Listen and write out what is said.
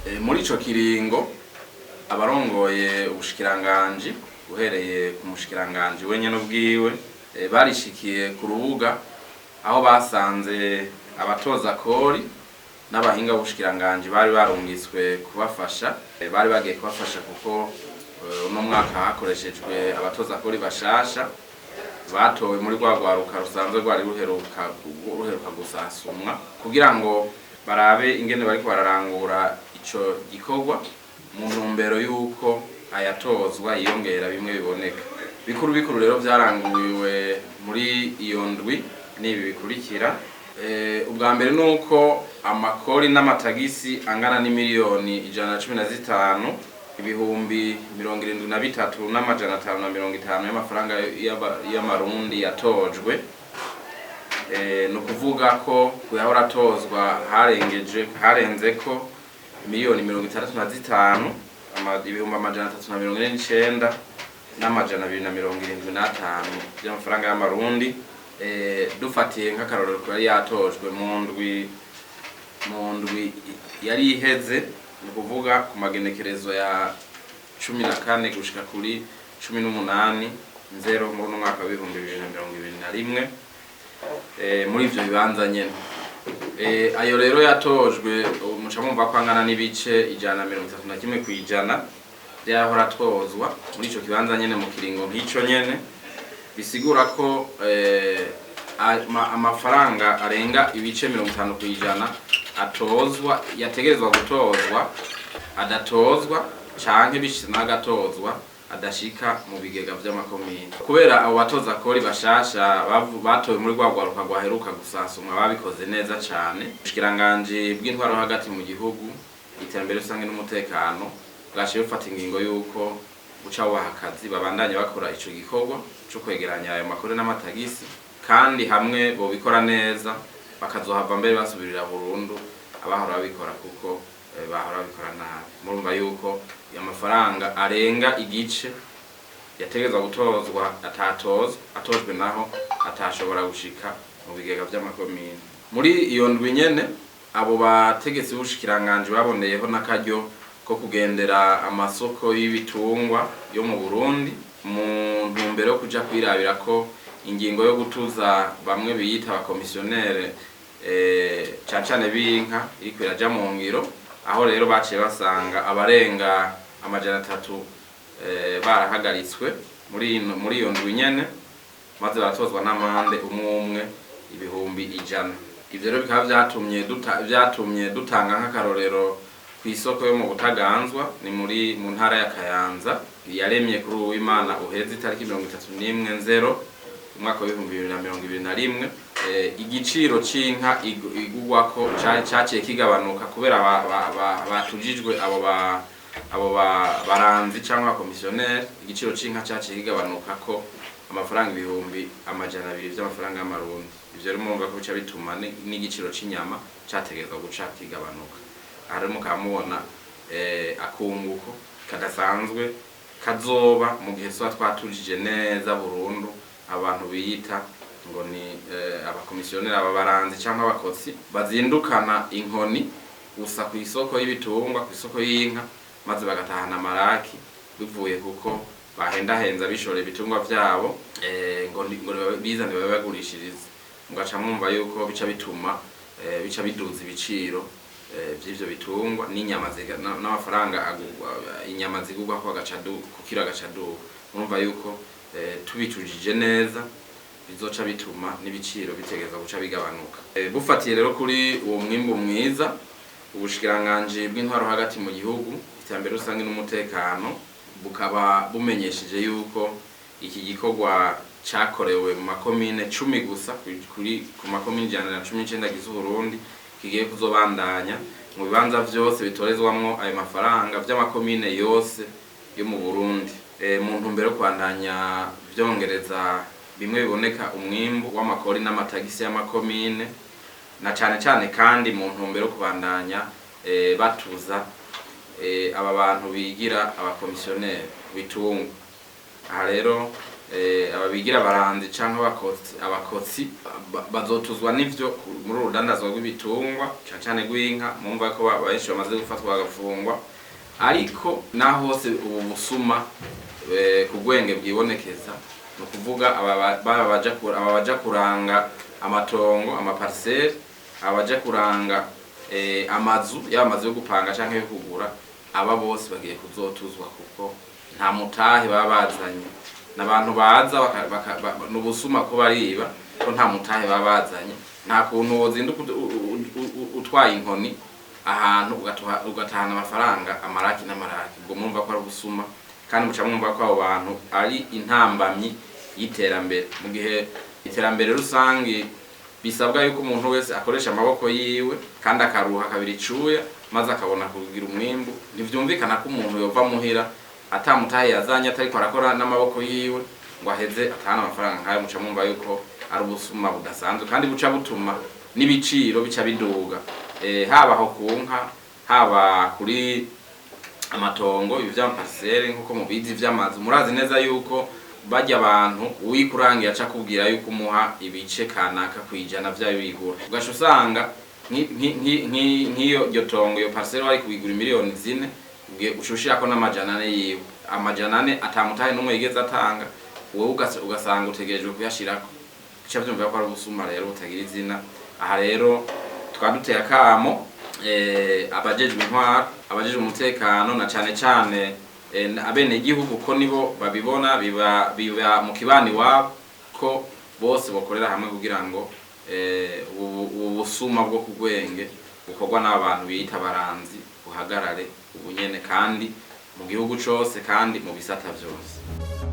Muri ico kiringo abarongoye ubushikiranganji, uhereye ku mushikiranganji wenyene ubwiwe, barishikiye ku rubuga aho basanze abatoza kori n'abahinga b'ubushikiranganji bari barungitswe kubafasha. Bari bagiye kubafasha kuko uno mwaka hakoreshejwe abatoza kori bashasha batowe muri rwa rwaruka rusanzwe rwari ruheruka gusasumwa, kugira ngo barabe ingene bariko bararangura ico gikorwa mu ntumbero y'uko ayatozwa yiyongera bimwe biboneka. Bikuru bikuru rero vyaranguwe muri iyo ndwi n'ibi bikurikira: ubwa mbere nuko amakori n'amatagisi angana n'imiliyoni 115 73,550 y'amafaranga y'amarundi yatojwe. Ni ukuvuga ko kuyahora atozwa harenze ko miliyoni 65 349,275 by'amafaranga y'amarundi. Dufatiye nk'akarorero ko yari yatojwe mu ndwi yari iheze, ni ukuvuga ku magenekerezo ya 14 gushika kuri 18 nzero muri uno mwaka wa 2021, muri ivyo bibanza nyene. Ayo rero yatojwe, muca mumva ko angana n'ibice 131% vyahora atozwa muri ico kibanza nyene mu kiringo nk'ico nyene. Bisigura ko amafaranga arenga ibice 50% atozwa, yategerezwa gutozwa, adatozwa canke bishitse n'agatozwa adashika mu bigega vy'amakomine, kubera abo batoza kori bashasha batowe muri rwa rwaruka rwaheruka gusasumwa babikoze neza cane. Ubushikiranganji bw'intwaro hagati mu gihugu, iterambere rusange n'umutekano bwaciye bufata ingingo y'uko buca bubaha akazi babandanye bakora ico gikorwa co kwegeranya ayo makori n'amatagisi, kandi hamwe bobikora neza bakazohava mbere basubirira burundu abahora babikora, kuko bahora babikora nabi. Murumva yuko amafaranga arenga igice yategerezwa gutozwa atatozwa, atojwe naho atashobora gushika mu bigega vy'amakomine. Muri iyo ndwi nyene abo bategetsi b'ubushikiranganji baboneyeho n'akaryo ko kugendera amasoko y'ibitungwa yo mu Burundi mu ntumbero yo kuja kwirabira ko ingingo yo gutuza bamwe biyita abakomisiyonere, cane cane b'inka, iriko iraja mu ngiro. Aho rero baciye basanga abarenga 300 barahagaritswe muri iyo ndwi nyene, maze baratozwa n'amande umwe umwe 100,000. Ivyo rero bikaba vyatumye dutanga nk'akarorero ku isoko yo mu Butaganzwa, ni mu ntara ya Kayanza, yaremye kuri Uwimana uheze itariki 31 nzero umwaka wa 2021. Igiciro c'inka igugwako caciye kigabanuka kubera batujijwe abo baranzi cyangwa abakomisiyoneri. Igiciro c'inka caciye kigabanuka ko amafaranga 200,000 vy'amafaranga y'amarundi. Ivyo rero murumva ko bica bituma n'igiciro c'inyama categerezwa guca kigabanuka. Aha rero mukaba mubona akunguko kadasanzwe kazoba mu gihe tuba twatujije neza burundu abantu biyita ngo ni abakomisiyoneri, aba baranzi cyangwa abakotsi bazindukana inkoni gusa ku isoko y'ibitungwa, ku isoko y'inka, maze bagatahana amaraki bivuye kuko bahendahenza bishora ibitungwa vyabo, ngo bizane babagurishirize. Mugaca mwumva yuko bica bituma bica biduza ibiciro vy'ivyo bitungwa n'inyama n'amafaranga inyama zigurwa ko agaca ku kiro agaca aduga. Murumva yuko tubicujije neza bizoca bituma n'ibiciro bitegereza guca bigabanuka. Bufatiye rero kuri uwo mwimbu mwiza, ubushikiranganji bw'intwaro hagati mu gihugu, iterambere rusange n'umutekano bukaba bumenyesheje yuko iki gikorwa cakorewe mu makomine 10 gusa ku makomine 119 agize Uburundi, kigiye kuzobandanya mu bibanza vyose bitorezwamwo ayo mafaranga vy'amakomine yose yo mu Burundi, mu ntumbero yo kubandanya vyongereza bimwe biboneka umwimbu w'amakori n'amatagisi y'amakomine, na cane cane kandi mu ntumbero yo kubandanya batuza aba bantu bigira abakomisiyoneri bitungwa. Aha rero Ababigira abaranzi canke abakotsi bazotuzwa n'ivyo muri uru rudandazwa rw'ibitungwa, cane cane rw'inka. Mumva ko benshi bamaze gufatwa bagafungwa, ariko naho hose ubu busuma ku bwenge bwibonekeza, ni ukuvuga aba baja kuranga amatongo, amaparcelle, aba baja kuranga amazu, yaba amazu yo gupanga canke yo kugura, aba bose bagiye kuzotuzwa kuko nta mutahe baba bazanye. N'abantu baza n'ubusuma ko bariba, ko nta mutahe baba bazanye. Nta kuntu wozinduka utwaye inkoni ahantu ugatahana amafaranga amaraki n'amaraki. Ubwo murumva ko ari ubusuma, kandi muca mwumva ko abo bantu ari intambamyi y'iterambere, mu gihe iterambere rusange bisabwa yuko umuntu wese akoresha amaboko yiwe kandi akaruha akabira icuya, maze akabona kugira umwimbu. Ntivyumvikana ko umuntu yova muhira atamutahe yazanye, atariko arakora n'amaboko yiwe, ngo aheze atahane amafaranga nkayo. Muca mwumva yuko ari ubusuma budasanzwe, kandi buca butuma n'ibiciro bica biduga, haba aho ku nka, haba kuri amatongo, ibi vy'amaparcelle nk'uko mubizi, vy'amazu. Murazi neza yuko barya abantu uwikurangiye aca akubwira yuko umuha ibice kanaka kwijana vyayo bigura, ugaca usanga nk'iyo iryo tongo, iyo parcelle wari kubigura miliyoni 4, ugiye ushushirako n'400 yiwe, 400 atamutahe n'umwe yigeze atanga, wowe ugasanga utegerejwe kuyashirako. Bica vyumva ko ari ubusuma rero butagira izina. Aha rero tukaba duteye akamo abajejwe intwaro, abajejwe umutekano, na cane cane abenegihugu, ko nibo babibona biba mu kibani iwabo, ko bose bokorera hamwe kugira ngo ubu busuma bwo ku gwenge bukorwa n'abantu biyita abaranzi buhagarare ubu nyene, kandi mu gihugu cose, kandi mu bisata vyose.